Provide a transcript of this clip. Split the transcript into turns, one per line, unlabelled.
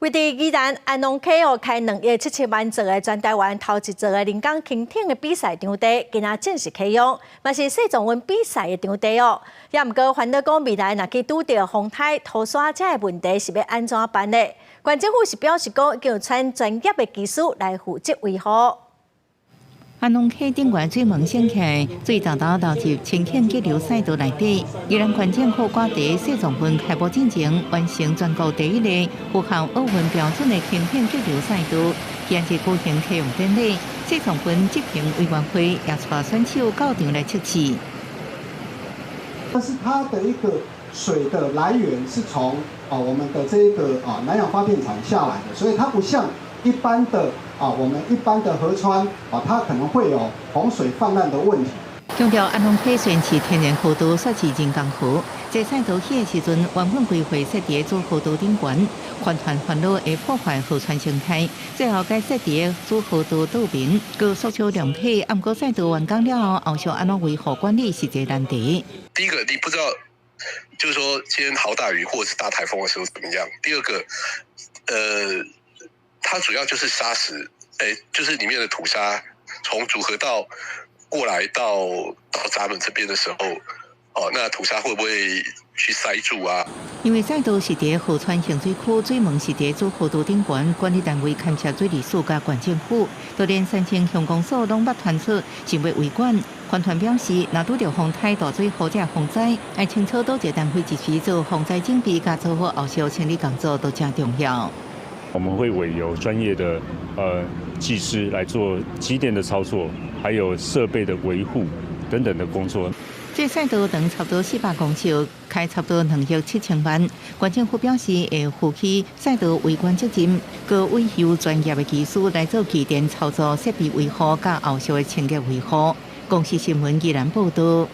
位佇宜蘭安農溪哦，開2億7千萬做的全台灣頭一座的人工輕艇的比賽場地，今仔正式啟用，嘛是世壯運比賽的場地哦。也毋過煩惱講未來若去拄著風颱、土沙這个問題是欲按怎辦呢？縣政府是表示講，已經有請專業的技師來負責維護。
安農溪頂懸水門升起來，水沓沓流入輕艇激流賽道內底。宜蘭縣政府掛佇世壯運開幕進前，完成全國第一个符合奧運標準的輕艇激流賽道，今日舉行啟用典禮。世壯運執行委員會也帶選手到場來測試。
但是它的一個水的來源是從啊我們的這個啊南陽發電廠下來的，所以它不像一般的啊我們一般的河川啊，它可能會有洪水泛濫的問題。
強調安農溪雖然是天然河道，煞是人工河。這賽道起的時陣，原本規劃設佇主河道頂懸，環團煩惱會破壞河川生態，最後改設佇主河道倒邊，閣縮小量體。毋過賽道完工了後，後續按怎維護管理是一個難題。
第一個，你不知道，就是說今天豪大雨或者是大颱風的時候怎麼樣。第二個，它主要就是沙石，就是裡面的土沙從主河道過來到閘門這邊的時候，哦，那土沙會不會去塞住啊？
因為賽道是佇河川蓄水區，水門是佇主河道頂懸，管理單位牽涉水利署佮縣政府，就連三清鄉公所攏捌傳出想欲維管。環團表示，若拄著風颱、大水或者洪災，愛清楚佗一個單位及時做防災準備，佮做好後續清理工作都誠重要。
我們會委由專業的技師來做機電的操作，還有設備的維護等等的工作。
這賽道長差不多400公尺，開差不多2億7千萬。縣政府表示會負起賽道維管責任，閣委由專業的技師來做機電操作、設備維護佮後續的清潔維護。公視新聞宜蘭報道。